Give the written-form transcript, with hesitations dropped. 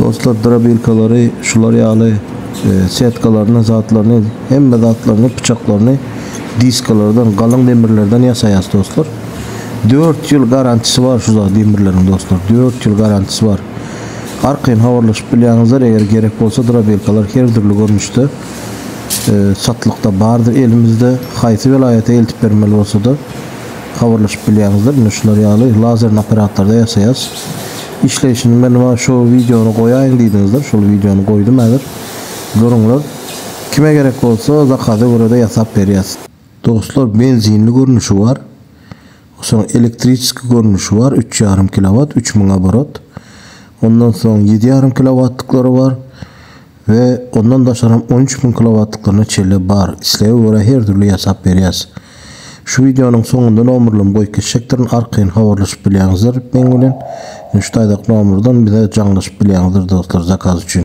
Dostlar drobilkalary şular ýaly setkalaryny zatlaryny hemme zatlaryny pyçaklaryny diskalardan galyň demirlerden ýasaýas dostlar. 4 ýyl garantisi bar şu zat demirleriň dostlar. 4 ýyl garantisi bar. Arkaýyn habarlaşyp bilýäňizler eger gerek bolsa drobilkalar her dürli görnüşde satlykda bardyr elimizde. Haýsy welaýata eltip bermeli bolsada habarlaşyp bilýäňizler. Ine şular ýaly lazerni apparatlarda ýasaýas. Işleýşini men wa şu wideony goýaýyň diýdiňizler. Şol wideony goýdum häzir. Görüňler. Kime gerek bolsa zakaza görä-de ýasap berýäs. Dostlar benzinli görnüşi bar. Soň elektriçeski görnüşi bar, üç ýarym kilowat, 3000 oborot. Ondan soň ýedi ýarym kilowatlyklary bar we ondan daşaram 13000 kilowatlyklaryna çenli bar. Islege görä her dürli ýasap berýäs. Şu wideonyň soňunda nomerlerimi goýup geçjekdirin, arkaýyn habarlaşyp bilýäňizler meň bilen. Şu taýdaky nomerden bize jaňlaşyp bilýäňizler dostlar zakaz üçin.